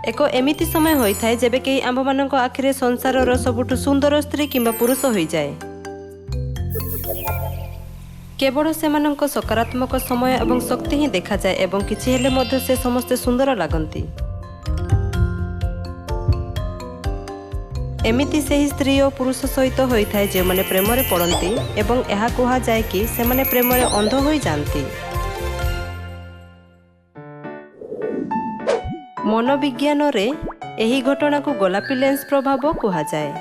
ଏକ ଏମିତି ସମୟ ହୋଇଥାଏ ଯେବେ କେହି ଆମ୍ଭମାନଙ୍କ ଆଖିରେ ସଂସାରର ସବୁଠୁ ସୁନ୍ଦର ସ୍ତ୍ରୀ କିମ୍ବା ପୁରୁଷ ହୋଇଯାଏ। କେବଳ ସେମାନଙ୍କ ସକାରାତ୍ମକ ସମୟ ଏବଂ ଶକ୍ତି ହିଁ ଦେଖାଯାଏ ଏବଂ କିଛି ହେଲେ ମଧ୍ୟ ସେ ସମସ୍ତେ ସୁନ୍ଦର ଲାଗନ୍ତି। ଏମିତି ସେହି ସ୍ତ୍ରୀ ଓ ପୁରୁଷ ସହିତ ହୋଇଥାଏ ଯେଉଁମାନେ ପ୍ରେମରେ ପଡ଼ନ୍ତି ଏବଂ ଏହା କୁହାଯାଏ କି ସେମାନେ ପ୍ରେମରେ ଅନ୍ଧ ହୋଇଯାଆନ୍ତି। ମନୋବିଜ୍ଞାନରେ ଏହି ଘଟଣାକୁ ଗୋଲାପୀ ଲେନ୍ସ ପ୍ରଭାବ କୁହାଯାଏ।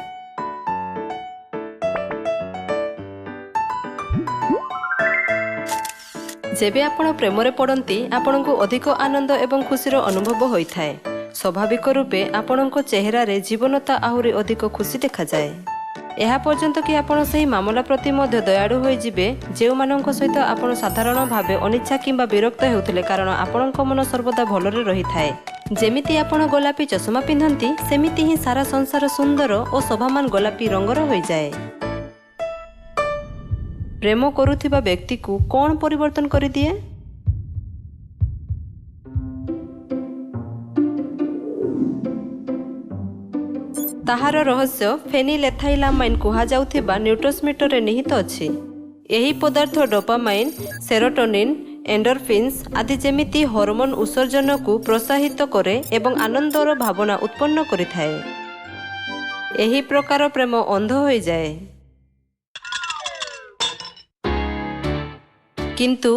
ଯେବେ ଆପଣ ପ୍ରେମରେ ପଡ଼ନ୍ତି, ଆପଣଙ୍କୁ ଅଧିକ ଆନନ୍ଦ ଏବଂ ଖୁସିର ଅନୁଭବ ହୋଇଥାଏ। ସ୍ୱାଭାବିକ ରୂପେ ଆପଣଙ୍କ ଚେହେରାରେ ଜୀବନତା ଆହୁରି ଅଧିକ ଖୁସି ଦେଖାଯାଏ। ଏହା ପର୍ଯ୍ୟନ୍ତ କି ଆପଣ ସେହି ମାମଲା ପ୍ରତି ମଧ୍ୟ ଦୟାଳୁ ହୋଇଯିବେ ଯେଉଁମାନଙ୍କ ସହିତ ଆପଣ ସାଧାରଣ ଭାବେ ଅନିଚ୍ଛା କିମ୍ବା ବିରକ୍ତ ହେଉଥିଲେ, କାରଣ ଆପଣଙ୍କ ମନ ସର୍ବଦା ଭଲରେ ରହିଥାଏ। ଯେମିତି ଆପଣ ଗୋଲାପୀ ଚଷମା ପିନ୍ଧନ୍ତି, ସେମିତି ହିଁ ସାରା ସଂସାର ସୁନ୍ଦର ଓ ଶୋଭାମାନ ଗୋଲାପୀ ରଙ୍ଗର ହୋଇଯାଏ। ପ୍ରେମ କରୁଥିବା ବ୍ୟକ୍ତିକୁ କ'ଣ ପରିବର୍ତ୍ତନ କରିଦିଏ? ତାହାର ରହସ୍ୟ ଫେନିଲେଥାଇଲାମାଇନ୍ କୁହାଯାଉଥିବା ନ୍ୟୁରୋଟ୍ରାନ୍ସମିଟରରେ ନିହିତ ଅଛି। ଏହି ପଦାର୍ଥ ଡୋପାମାଇନ୍, ସେରୋଟୋନିନ୍, ଏଣ୍ଡୋରଫିନ୍ସ ଆଦି ଯେମିତି ହରମୋନ୍ ଉତ୍ସର୍ଜନକୁ ପ୍ରୋତ୍ସାହିତ କରେ ଏବଂ ଆନନ୍ଦର ଭାବନା ଉତ୍ପନ୍ନ କରିଥାଏ। ଏହି ପ୍ରକାର ପ୍ରେମ ଅନ୍ଧ ହୋଇଯାଏ। କିନ୍ତୁ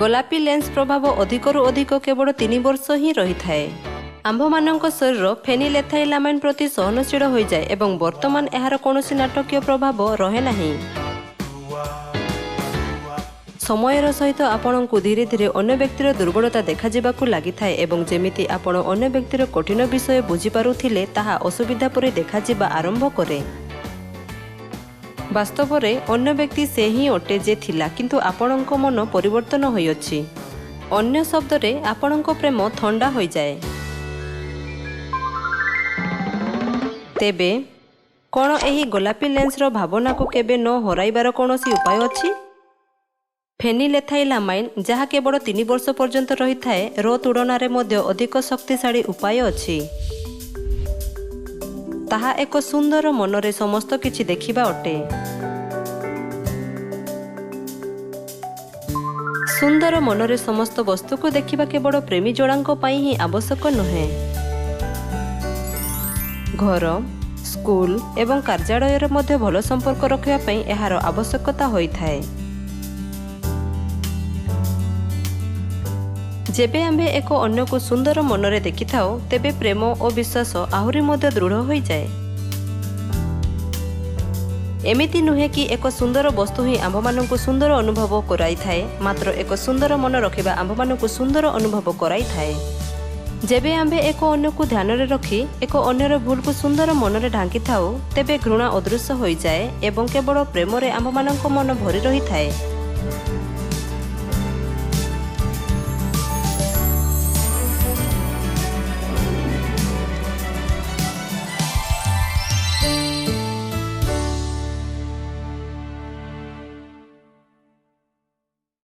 ଗୋଲାପୀ ଲେନ୍ସ ପ୍ରଭାବ ଅଧିକରୁ ଅଧିକ କେବଳ 3 ବର୍ଷ ହିଁ ରହିଥାଏ। ଆମ୍ଭମାନଙ୍କ ଶରୀର ଫେନିଲେଥାଇଲାମାଇନ୍ ପ୍ରତି ସହନଶୀଳ ହୋଇଯାଏ ଏବଂ ବର୍ତ୍ତମାନ ଏହାର କୌଣସି ନାଟକୀୟ ପ୍ରଭାବ ରହେ ନାହିଁ। ସମୟର ସହିତ ଆପଣଙ୍କୁ ଧୀରେ ଧୀରେ ଅନ୍ୟ ବ୍ୟକ୍ତିର ଦୁର୍ବଳତା ଦେଖାଯିବାକୁ ଲାଗିଥାଏ ଏବଂ ଯେମିତି ଆପଣ ଅନ୍ୟ ବ୍ୟକ୍ତିର କଠିନ ବିଷୟ ବୁଝିପାରୁଥିଲେ ତାହା ଅସୁବିଧା ପରି ଦେଖାଯିବା ଆରମ୍ଭ କରେ। ବାସ୍ତବରେ ଅନ୍ୟ ବ୍ୟକ୍ତି ସେ ହିଁ ଅଟେ ଯେ ଥିଲା, କିନ୍ତୁ ଆପଣଙ୍କ ମନ ପରିବର୍ତ୍ତନ ହୋଇଅଛି। ଅନ୍ୟ ଶବ୍ଦରେ ଆପଣଙ୍କ ପ୍ରେମ ଥଣ୍ଡା ହୋଇଯାଏ। ତେବେ କ'ଣ ଏହି ଗୋଲାପୀ ଲେନ୍ସର ଭାବନାକୁ କେବେ ନ ହରାଇବାର କୌଣସି ଉପାୟ ଅଛି? ଫେନିଲେଥାଇଲାମାଇନ୍, ଯାହା କେବଳ 3 ବର୍ଷ ପର୍ଯ୍ୟନ୍ତ ରହିଥାଏ, ର ତୁଳନାରେ ମଧ୍ୟ ଅଧିକ ଶକ୍ତିଶାଳୀ ଉପାୟ ଅଛି। ତାହା ଏକ ସୁନ୍ଦର ମନରେ ସମସ୍ତ କିଛି ଦେଖିବା ଅଟେ। ସୁନ୍ଦର ମନରେ ସମସ୍ତ ବସ୍ତୁକୁ ଦେଖିବା କେବଳ ପ୍ରେମୀ ଯୋଡ଼ାଙ୍କ ପାଇଁ ହିଁ ଆବଶ୍ୟକ ନୁହେଁ। ଘର, ସ୍କୁଲ ଏବଂ କାର୍ଯ୍ୟାଳୟରେ ମଧ୍ୟ ଭଲ ସମ୍ପର୍କ ରଖିବା ପାଇଁ ଏହାର ଆବଶ୍ୟକତା ହୋଇଥାଏ। ଯେବେ ଆମ୍ଭେ ଏକ ଅନ୍ୟକୁ ସୁନ୍ଦର ମନରେ ଦେଖିଥାଉ, ତେବେ ପ୍ରେମ ଓ ବିଶ୍ୱାସ ଆହୁରି ମଧ୍ୟ ଦୃଢ଼ ହୋଇଯାଏ। ଏମିତି ନୁହେଁ କି ଏକ ସୁନ୍ଦର ବସ୍ତୁ ହିଁ ଆମ୍ଭମାନଙ୍କୁ ସୁନ୍ଦର ଅନୁଭବ କରାଇଥାଏ, ମାତ୍ର ଏକ ସୁନ୍ଦର ମନ ରଖିବା ଆମ୍ଭମାନଙ୍କୁ ସୁନ୍ଦର ଅନୁଭବ କରାଇଥାଏ। ଯେବେ ଆମ୍ଭେ ଏକ ଅନ୍ୟକୁ ଧ୍ୟାନରେ ରଖି ଏକ ଅନ୍ୟର ଭୁଲକୁ ସୁନ୍ଦର ମନରେ ଢାଙ୍କିଥାଉ, ତେବେ ଘୃଣା ଅଦୃଶ୍ୟ ହୋଇଯାଏ ଏବଂ କେବଳ ପ୍ରେମରେ ଆମ୍ଭମାନଙ୍କ ମନ ଭରି ରହିଥାଏ।